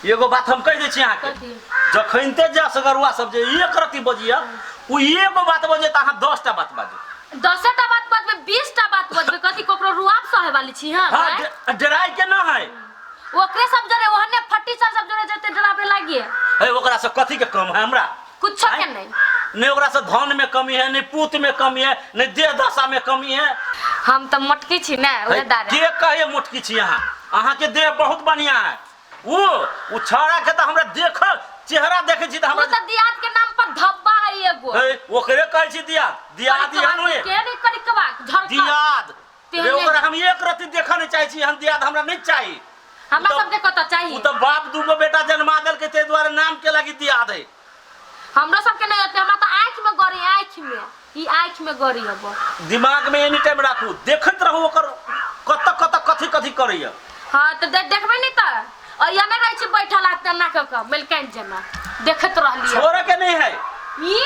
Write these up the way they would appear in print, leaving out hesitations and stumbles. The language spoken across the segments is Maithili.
एगो बात हम कहि दै छी अहाँके। कथी? जखनते जा सगरुआ सब जे एक रत्ती बजिया, ओ एगो बात बजे तऽ अहाँ 10टा बात बाजू। 10टा बात बजबै, 20टा बात बजबै, कथी ककरो रुआब सहे वाली छी हम? हाँ, आँय? डराय के न है। ओकरे सब जरे ओहने फट्टी सब सब जरे जते डराबे लागिए। है ओकरा से कथी के कम है हमरा? कुछो के आँय? नहीं। नहीं ओकरा से धन में कमी है, नहीं पूत में कमी है, नहीं देह दशा में कमी है। हम तऽ मोटकी छी ने, उहे है, दारे। के कहे मोटकी छी अहाँ? अहाँ के देह बहुत बढ़िया है। ओ छौड़ा के तऽ हमरा देख चेहरा देखै छी तऽ ओ हमरा तऽ दियाद के नाम पर धब्बा है एगो। है, ओकरे कहै छी दियाद। दियाद एहन हुए। के नहीं करिकवा, झड़का। दियाद। तेहने। रे ओकरा हम एक रत्ती देखऽ नहीं चाहै छी, हम दियाद हमरा नहीं चाही। हमरा उ तऽ- सबके कतऽ चाही? उ तऽ बाप दूगो बेटा जन्मा देलकै, ताहि दुआरे नाम के लागी दियाद है। हमरो सबके नहीं होते, हमरा तऽ आँखि में गड़ी, आँखि में, ई आँखि में गड़ी हबो। दिमाग में एनी टाइम राखू, देखैत रहू ओकर कतऽ कतऽ कथी कथी करैया। हाँ तऽ देखबै नहीं तऽ अइया नहीं रहै छी बैठल आ तेना कऽ कऽ मेलकानि जेना देखैत रहलियै। छोड़े के नहीं है। ई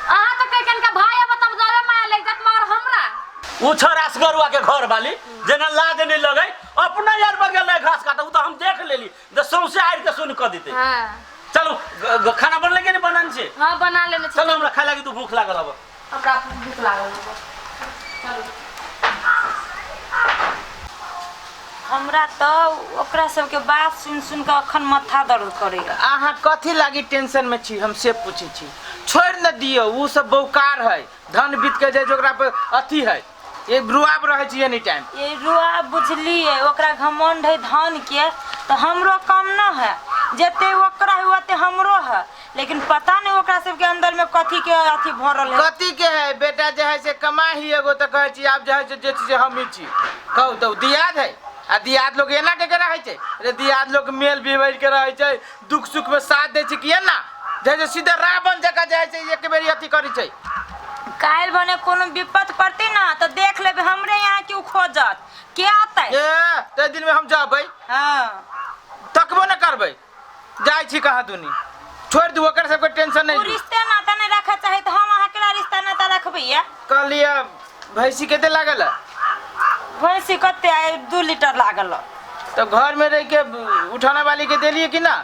अहाँ तऽ कहि कनका भाई अब तब जाबे माया लागि जात, मगर हमरा उ छौ रासगरुआ के घर वाली जेना लाज नहीं लगे, अपना यार बगल नहीं घास काटे, उ तऽ हम देख लेली जे सौंसे आड़ि के सुन कऽ देतै। हाँ। चलू, खाना बनलै कि नहीं बनल छै? हाँ बना लेने छी। चलू हमरा खाय लागी, तू भूख लागल हब। हमरा भूख लागल हब। चलू। हमरा तऽ ओकरा सबके बात सुनि सुनि कऽ अखन माथा दर्द करैया। अहाँ कथी लागी टेंशन में छी हम से पूछै छी? छोड़ि न दियौ, उ सब बौकार है, धन बीत के जाय ओकरा पर अथी है, ये रुआब रहै छी एनी टाइम। ये रुआब बुझलियै, ओकरा घमंड है धन के, तऽ हमरो कम न है, जते ओकरा है ओते हमरो है, लेकिन पता नहीं ओकरा सबके अंदर में कथी के अथी भरल है। कथी के है बेटा जे है से कमा ही एगो तऽ कहै छी आब जे है से जे छी से हमही छी। कहू तऽ दियाद है, आ दियाद लोग एना के के रहै छै? अरे दियाद लोग मेल बिबैल के रहै छै, दुख सुख में साथ दै छै कि एना जे है से सीधे रावण जकाँ जे है से एक बेरी अथी करै छै। काल्हि भने कोनो विपत पड़तै ना तऽ देख लेबै हमरे यहाँ के खोजत के आतै। ए ताहि दिन में हम जबै। हाँ। तकबो न करबै, जाइ छी कहाँ दुनी, छोड़ि दू ओकर सबके टेंशन नहीं ओ लिअ। रिश्ते नाता नहीं रखे चाहे तो हम अहाँ के रिश्ता नाता रखबै या? कहलियै भैंसी कते लागल है? भैंसी कते आइ 2 लीटर लागल है। तऽ घर में रह के उठाना वाली के देलियै कि ना?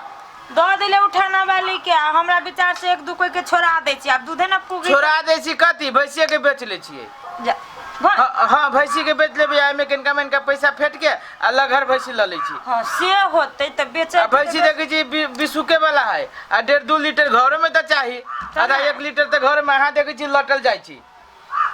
दऽ देलियै उठाना वाली के, आ हमरा विचार से 1-2 कोई के छोड़ा दै छी, आब दूधे ना पुगी। छोड़ा दै छी कथी? भैंसिए के बेच लै छियै। जा, हाँ, हाँ, भैंसी के बेच लेबै, एहिमे कनिका मनिका पैसा फेट के आ लगहर भैंसी लऽ लै छी। हाँ से होतै तऽ बेचै आ भैंसी देखै छी बिसुके वाला है, आ 1.5-2 लीटर घरो में तऽ चाही, आधा 1 लीटर तऽ घर में अहाँ देखै छी लटल जाइ छी।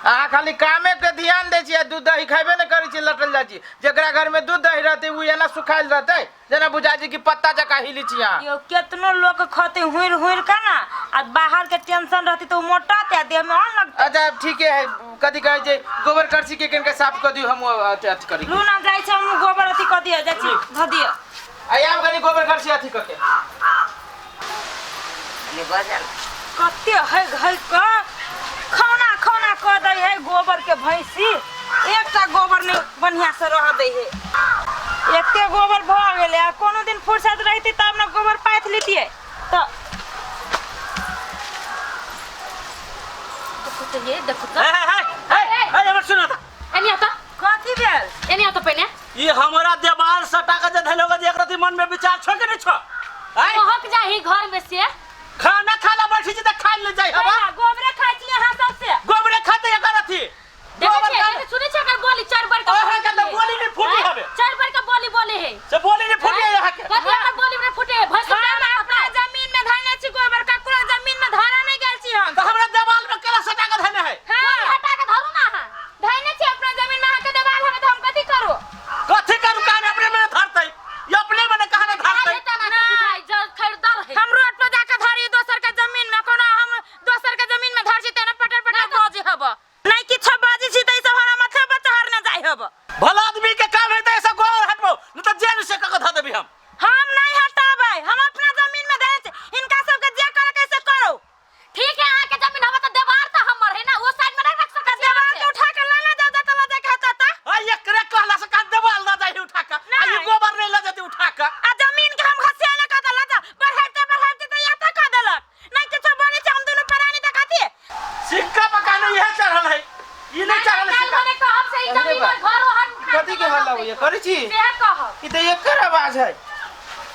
अहाँ खाली कामे के ध्यान दै छी आ दूध दही खैबे नहि करै छी, लटल जाइ छी। जकरा घर में दूध दही रहतै ओ एना सुखायल रहतै जेना बुझाइ छै कि पत्ता जकाँ हिली छी अहाँ। यौ केतनो लोक खतै हुरि हुरि के ना, आ बाहर के टेंशन रहतै तऽ ओ मोटातै आ देह में अन्न लगतै। अच्छा ठीके है, कथी कहै छै गोबर करसी के कनिका साफ कऽ दियौ, हम अथी अथी करी। लू ना जाइ छै, हम गोबर अथी कऽ दिअ, जाइ छी धऽ दिअ। आ आब कनि गोबर करसी अथी कऽ के। कते है है कऽ खाना खाना कऽ दै है गोबर के भैंसी, एकटा गोबर नहीं बढ़िया से रह दै है। एते गोबर भऽ गेलै, आ कोनो दिन फुर्सत रहितै तब ने गोबर पाथि लितियै। तऽ देखू तऽ ये, देखू तऽ। हे, हे, हे, हे, हे, हमर सुनऽ तऽ। एनी आता। कथी भेल? एनी आता पहिने। ई हमरा देवाल सटा के जे धैलो जे एक रति मन में विचार छो के नहीं छो? आँय? महक जाही घर में से। खाना खाला बैठी छी तऽ खाइ ले जाइ हवा। खाना, गोबरे खाइ छी अहाँ सब से। गोबरे खाते एकर अथी। देखै गोबर छियै, खाते। देखै, सुनै छियै एकर बोली, 4 बार के ओहे बोली के तऽ बोली नहि फूटी आँय? हवे। 4 बार के बोली बोले है। से बोली नहि फूटी है यहाँ के। कथी एकर बोली नहि फूटे है? भैंस हम के अपना जमीन में धरने छी गोबर, ककरो जमीन में धरा नहि गेल छी हम। तऽ हमरा देवाल में केला सटा के धरने है। हाँ। हटा के धरू ना अहाँ। धरने छी अपना जमीन में, अहाँके देवाल हवे तऽ हम कथी करू? कथी करू? कान अपने में धरतै। ये अपने में कहाँ ने धरतै? आइ हेतै ना के बुझाइ, जल खरीदर है। हम रोड पर जाके धरी दोसर के जमीन में, कोनो हम दोसर के जमीन में धर छी तेना पटर पटर बाजी हब। नहीं किछो बाजी छी त ई सब हमरा माथा पर चढ़ने जाय हब। भला आदमी के काम है त ऐसा गोबर हटबो, नहीं त जेल से कक ध देबी हम। हम नहीं हटाबै, हम अपना जमीन में धरे छी, हिनका सबके जे करे के से करो। ठीक है, अहाँ के जमीन हवा त देवार त हमर है ना, ओ साइड में नहीं रख सकै छी। देवार के उठा के लाना जाओ, जाता ला जाके हटाता। आ एकरे कहला से का देवाल ना जाई उठा के, आ ई गोबर नहीं ल जाती उठा के। आ जमीन के हम घसिया ना कह देला, जा बढ़ाते बढ़ाते त याता कह देलक। नहीं किछो बोले छी हम दुनू प्राणी त कथी? सिक्का पकाने इहे चढ़ल है, ई नहीं चढ़ल है काल्हि सिक्का। भने कहब से ई अरे जमीन बा। और घर ओहन उठा कथी के हल्ला होइए? करै छी? सेहे कहब। ई त एकर आवाज है।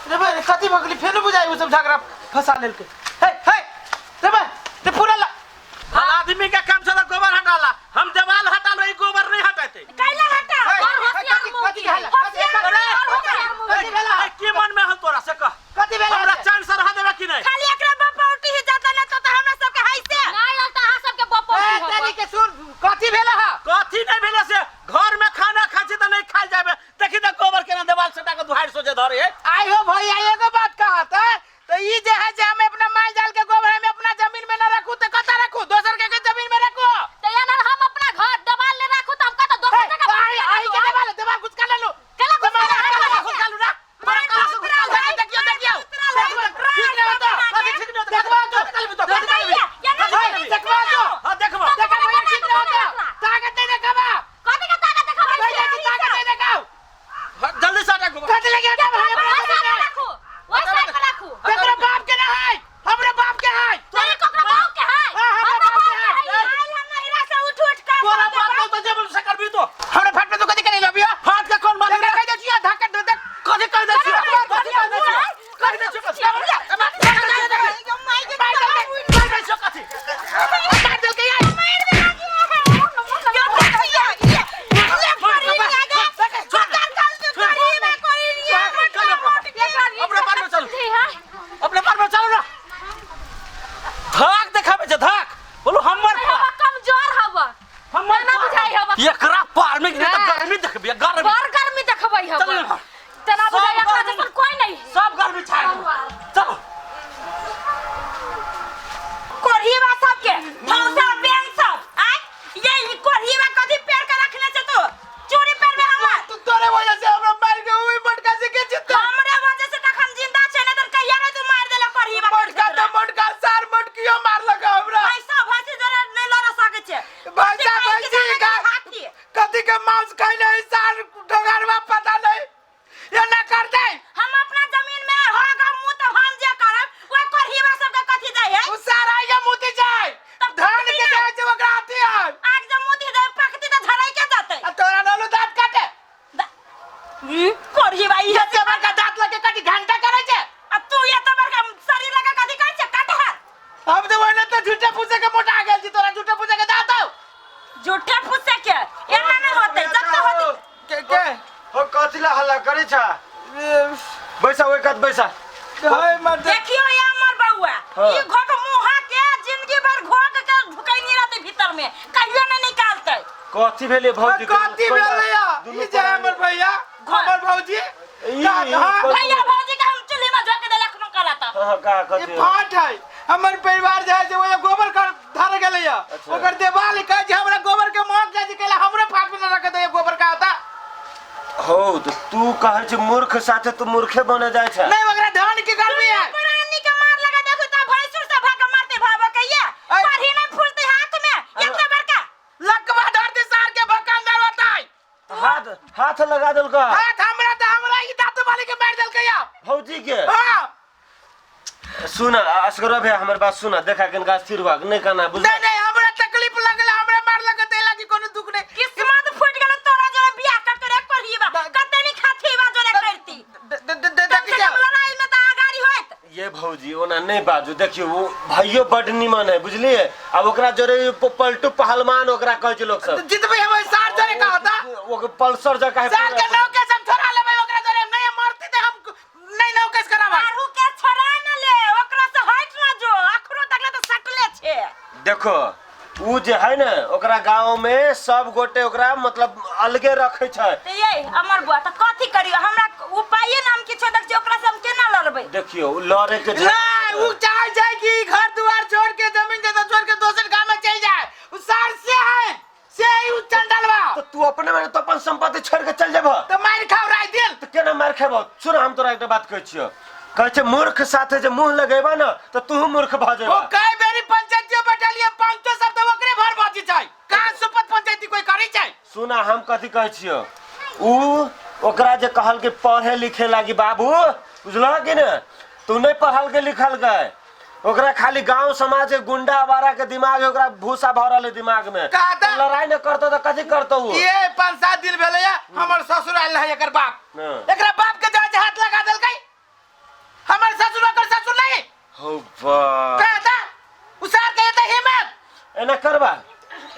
रे बे रे कथी भऽ गेलै फेनो बुझाइ ओ सब झगड़ा फंसा लेलकै हे हे रे बे रे पूरा ला आदमी के काम से तो गोबर हटाला हम देवाल हटा लो ई गोबर नहीं हटाते कैला हटा हे, बड़ हे, होशियार कथी- मौगी कथी है। भेला? होशियार कथी- बड़ होशियार कथी मौगी। भेला? ए, की मन में हम तोरा से कह कथी भेला हमरा से? चांस रहा देबे कि नहीं खाली एकरा बपौटी ही जाता ना तो हमरा सबके हाई से नहीं लगता अहाँ सबके बपौती ए, हब। तनी के सुन कथी भेला हा कथी नहीं भेले से घर में खाना खा छी त नहीं खाल जाबे देखी त गोबर केना देवाल सटा के दुहार सोचे धरे है आई हो भैया एगो बात कहत है तो ई जे है जे हम अपना माल जाल के गोबर हम अपना जमीन में न रखू तो कता रखू दोसर के जमीन में रखू तो यार हम अपना घर देवाल ले राखू तो हमका तो दोसर जगह आई आई के देवाल देवाल कुछ कर लेलू केला कुछ देवाल कर लेलू? केला कुछ कर लू ना तोरा केला से कुछ कर लेलू? देखियो देखियो ठीक नहीं होता कथी ठीक नहीं होता? देखवा दो कथी करबी तो? कथी करबी? या ना कथी करबी? देखवा दो हाँ देखबो देखा भैया ठीक नहीं होता ताकत नहीं देखावा कथी के ताकत देखाबै भैया छियै? की ताकत नहीं देखाओ हाँ, जल्दी से हटा गोबर कथी लेके हटा भैया ओहि साइड में राखू ओहि साइड में राखू तेरे बाप के ना है हमरे बाप के है तोरे ककरो बाप के है हाँ, हमरा हमरा बाप के बाप के है आई हम नहिरा से उठ उठ कर तोरा बाप को तो जबल से करबी तो हमरे फट में तो कथी करे लबिया फाट के कौन बात देखा कह दे छिया धक्का दे दे कथी कह दे छियै कथी कह दे छियै कह दे छियै कथी कह दे छियै कथी मार देल के यार अपने पार में चल जी है अपने पार में चलो ना धाक देखाबे छै धाक बोलो हमर हवा पार कमजोर हवा हमर ना बुझाइ हवा एकरा पार में गिरे त हाँ। गर्मी देखबे गर्मी बड़ गर्मी देखबै हवा चल ना। तेना सब बुझाइ एकरा गर्मी। जैसन कोई नहीं सब गर्मी छाय चलो कोढ़ीवा सबके भौसा बेंग सब आय ये ई कोढ़ीवा कथी पेड़ के रखने छै तू चूड़ी पेड़ में हमर तू तोरे वजह से हमरा मार के ओई मटका से के चित्ता हमरे वजह से तखन जिंदा छै नहीं तर कहिया नहीं तू मार देला कोढ़ीवा मटका तो मटका सार मटकियो मारलक हमरा भैंसा भैंसी जरे नहीं लड़ सकै छै भैंसा भैंसी का हाथी कथी के मांस खैले है सार डगरवा पता नहीं ये ना कर दे हम अपना जमीन में हो ग मुंह तो हम जे करब ओइ कोढ़ीवा सबके कथी जाइ है उ सार आइए मुती जाए तब धान के मुती जाए छै ओकरा अथी है आग जे मुंह दे पकती तऽ झड़ै के जतै आ तोरा नलू दांत काटे कोढ़ीवा ई जते बड़का दांत लगे कटी घंटा करे छै आ तू एते बड़का शरीर लगा कथी कहै छै कटहर हम तो ओने तो झूठे फूसे के मोटा गेल छी तोरा झूठे फूसे के दांत हौ झूठे फूसे के एना नहीं होतै जब तक होतै के के हो कथी ला हल्ला करै छ बैसा ओइ कात बैसा हाय मत देखियो ये हमर बउआ हाँ। ई घोक मुहा के जिंदगी भर घोक के ढुकैनी रहतै भीतर में कहियो नहीं निकालतै कथी भेलै भौजी कथी भेलै या दुनू ई जे हमर भैया हमर भौजी ई- का- हाँ, भैया भौजी के हम चूल्ही में झोंक देले अखनो करत हाँ, का ई कथी फाट है हमर परिवार जे है से ओए गोबर कर धर गेलै या अच्छा। ओकर देवाल कहै छै हमरा गोबर के महक जाइ छै कैला हमरे फाट में न रख दे गोबर का होता हो तो तू कहै छै मूर्ख साथे तू मूर्खे बने जाइ छ नहीं ओकरा धान के गर्मी है प्राणी के मार लगा देखो त भैंसुर से भाग मारते भाव के ये ऐ। पढ़ी नहीं फूलते हाथ में एते बड़का लकवा धर दे सार के भकांदर होता है हाथ हाथ लगा देलका हाथ हमरा त हमरा ई दांत वाले के मार देलकै या भौजी के हां सुन असगर भैया हमर बात सुन देखा कनका स्थिर भाग नहीं कहना बुझ नहीं नहीं हमरा तकलीफ लगल हमरा मार लगत एला की कोनो दुख नहीं किस्मत फूट गेल तोरा जोरे बियाह कर के पढ़ी बा कते नहीं खाथी बा जोरे करती कम देखी से कम लड़ाई में त आगाड़ी होइत ये भौजी ओना नहीं बाजू देखियो वो भाइयो बड निमन है बुझलिए अब ओकरा जोरे पलटू पहलवान ओकरा कहै छै लोग सब जितबे हम सार जोरे का होता ओकर पल्सर जका है सार के नौकेश हम छोड़ा लेबै ओकरा जोरे हम नहीं मरती त हम नहीं नौकेश कराबै आरू के छोड़ा न ले ओकरा से हट न जो अखरो तकले त सटले छे देखो उ जे है ने ओकरा गांव में सब गोटे ओकरा मतलब अलगे रखे छै त ये अमर बुआ त कथी करियो हमरा उपाये नाम किछो देख छै ओकरा से हम केना लड़बै देखियो उ लड़े के नहीं उ चाहे छै कि घर दुआर छोड़ के जमीन जायदाद छोड़ के दोसर गांव में चल जाए उ सार से है से ही उ चंडलवा तो तू अपने माने तो अपन संपत्ति छोड़ के चल जेबह त मार खाओ राय दिल तो केना मार खेबह सुन हम तोरा एकटा बात कहै छियौ कहै छै मूर्ख साथे जे मुंह लगेबा ने तऽ तूहू मूर्ख भऽ ओ जेबा कई बेरी पंचायतियो बैठलिए पांचो शब्द ओकरे भर बाजी छै कहाँ सुपत पंचायती कोई करी छै सुना हम कथी कहै छियौ उ ओकरा जे कहल कि पढ़े लिखे लागी बाबू बुझलह कि ने तू नहीं पढ़ल के लिखल गए ओकरा खाली गांव समाज के गुंडा आवारा के दिमाग है ओकरा भूसा भरल है दिमाग में कहता- लड़ाई न करतो तऽ कथी करतो उ ये 5-7 दिन भेलै या हमर ससुर आयल है एकर बाप हाँ। एकरा बाप के जज हाथ लगा देलकै हो बा कहता उसार के एते हिम्मत एना करबा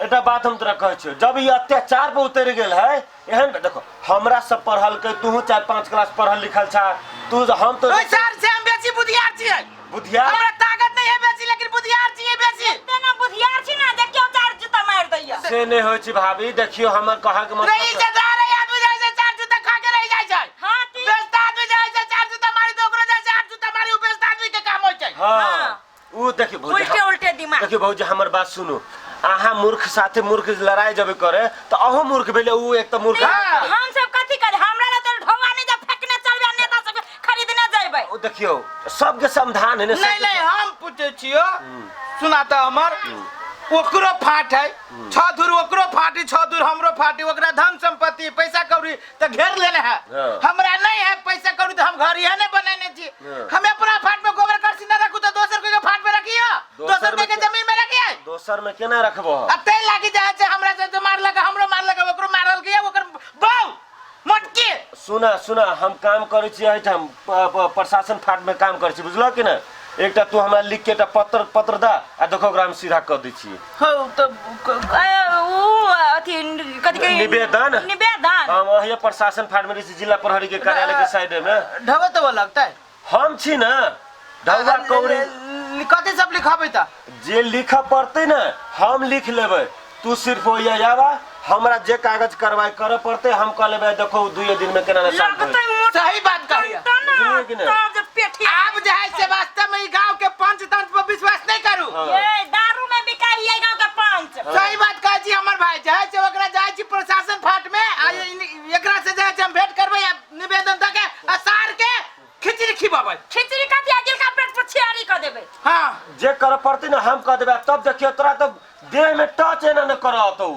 एकटा बात हम तोरा कहै छियौ जब ई अत्याचार पर उतरि गेल है एहन देखो हमरा सब पढ़ल के तूहू 4-5 क्लास पढ़ल लिखल छा तू हम तो ओइ सार से हम बेसी बुधियार छियै। बुधियार हमरा ताकत नहीं है बेसी लेकिन बुधियार छियै बेसी। तेना बुधियार छी ना जे केओ चार जूता मारि दैया। से नहि होइ छै भाभी देखियौ हमर कहै के रही मतलब से जा रहे आदमी जाइ छै चार जूता खा के रहि जाइ छै। हां की बेचता आदमी जाइ छै चार जूता मारी तऽ ओकरो जाइ छै आठ जूता मारी उ बेचता आदमी के काम होइ छै। हाँ उ देखियौ भौजी उल्टे उल्टे दिमाग। देखियौ भौजी हमर बात सुनू अहाँ मूर्ख साथे मूर्ख लड़ाई जब करे तऽ अहूँ मूर्ख भेलै उ एक तऽ मूर्ख। हाँ। हम सब कथी करे हमरा ला तो ढोवा नहीं जब फेकने चलबे आ नेता सब खरीदने जइबै। ओ देखियौ सबके समाधान है ने नहीं नहीं हम पूछे छियो सुना तऽ हमर ओकरो फाट है 6 धूर ओकरो फाटी 6 धूर हमरो फाटी ओकरा धन संपत्ति पैसा कौड़ी तऽ घेर लेने है। हाँ। हमरा नहीं है पैसा कौड़ी तो हम घर यहाँ नहीं बनेने छी। हाँ। हम अपना फाट में गोबर करसी न रखू तो दोसर के फाट में रखियो दोसर दोसर में के जमीन में रखिए दोसर में केना रखबो आ तै लागी जाइ छै हमरा से मारलक हमरो मारलक ओकरो मारल के ओकर बौ मोटकी। सुना सुना हम काम करै छी एहिठाम प्रशासन फाट में काम करै छी बुझलह कि ने एकटा तू हमरा लिख के एकटा पत्र पत्र दा आ देखो ओकरा हम सीधा कऽ दै छियै। हौ तऽ उ अथी कथी कहै निवेदन। निवेदन हम अहिया प्रशासन फाट में रहै छी जिला प्रहरी के कार्यालय के साइड में। ढबो तो लगतै हम छी ने ढौआ कौड़ी कथी सब लिखबै तऽ जे लिखऽ पड़तै ने हम लिख लेबै तू सिर्फ ओहिया आबा हमरा जे कागज कार्रवाई करऽ पड़तै हम कऽ लेबै देखो 2 दिन में केना ने शांत लगतै होई। मोटा सही बात कहिया। तना बुझलियै कि नहि? तब जे पेठी आब जे है से वास्तव में ई गांव के पंच तंत्र पर विश्वास नहीं करू। हाँ। ये दारू में बिकाई है गांव के पंच। सही बात कहै छी हमर भाई जे है से ओकरा जाइ छी प्रशासन फाट में आ एकरा से जाइ छी हम भेंट करबै आ निवेदन दऽ के आ सार के खिचड़ी खिबाबै। खिचड़ी कथी आ गिलका पेट पर छियारी कऽ देबै। हाँ जे करऽ पड़तै ने हम कऽ देबै तब देखियौ तोरा तऽ देह में टच एना ने करऽ तो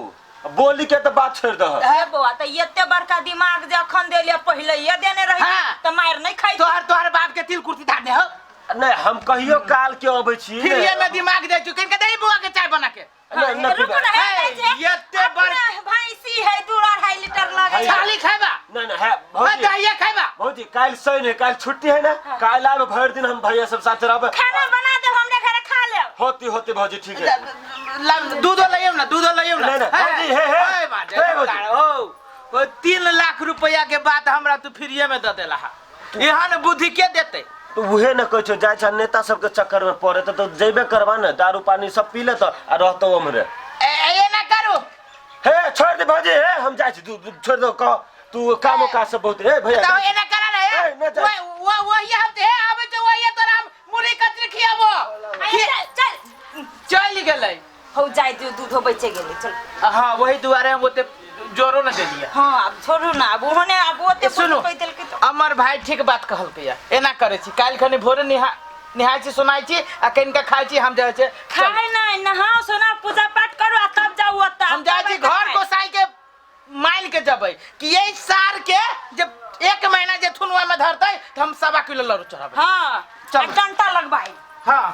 बोली के तऽ बात छोड़ि दह। हे बौआ तऽ एते बड़का दिमाग जे अखन देलियै पहिले ये देने रही हाँ। तऽ मारि नहि खाइ। तोहर तोहर बाप के तिल कुर्सी धार दे हो। नहीं हम कहियो काल के अबै छी फिर ये में दिमाग दे चुके इनके दही बुआ के चाय बना के। नहीं, नहीं, रुकू ना, हे, हे, जे एते बड़ अपना भैंसी है 2-2.5 लीटर लगे है। छाली खाइबा नहीं नहीं है हाँ, भौजी दहिया खाइबा भौजी काल्हि शनि है काल्हि छुट्टी है ना काल्हि आब भरि दिन हम भैया सब साथे रहबै। खाना बना देब हमरे घरे खा लेब। होती होती भौजी ठीक है। दूधो लइयौ ना दूधो लइयौ ना। नहीं, नहीं, भौजी, हे, हे। हे, बाजे, हे, भौजी। ओ, 3 लाख रुपया के बात हमरा तू फ्रीए में दऽ देला हा। एहन बुद्धि के देतै? तो उहे न कहै छौ जाइ छ नेता सबके चक्कर में पड़े तऽ जैबे करबा ने दारू पानी सब पी लेतौ आ रहतौ उम्हरे। एना करू हे छोड़ दे भौजी हे हम जाइ छी तू छोड़ दो कह तू काम काज सब बहुत हे भैया तऽ एना करा ना हे ए, नहि जाइ। वो वही हम हे आबै छै वही तोरा हम मुरही कचरी खियाबो। चल चल चलि गेलै। हो जाइ दियौ दूधो बचि गेलै चल। हाँ वही दुआरे हम ओते जोरो न देलियै। हाँ आब छोड़ू ना आब ओहने आब ओते सुनू कहि देलकै तऽ अमर भाई ठीक बात कहलकै एना करै छी काल्हि खनी भोरे निहाय छी सुनाइ छी आ कनिका खाइ छी हम जाइ छै खाइ नहि नहाओ सोना पूजा पाठ करू आ तब जाउ ओतऽ। हम जाइ छी घर गोसाई के मान के जबै कि यही सार के जब 1 महीना जे थुनुआ में धरतै तऽ हम 1.25 किलो लड़ू चढ़ाबै। हाँ चल। आ टंटा लगबाई। हाँ।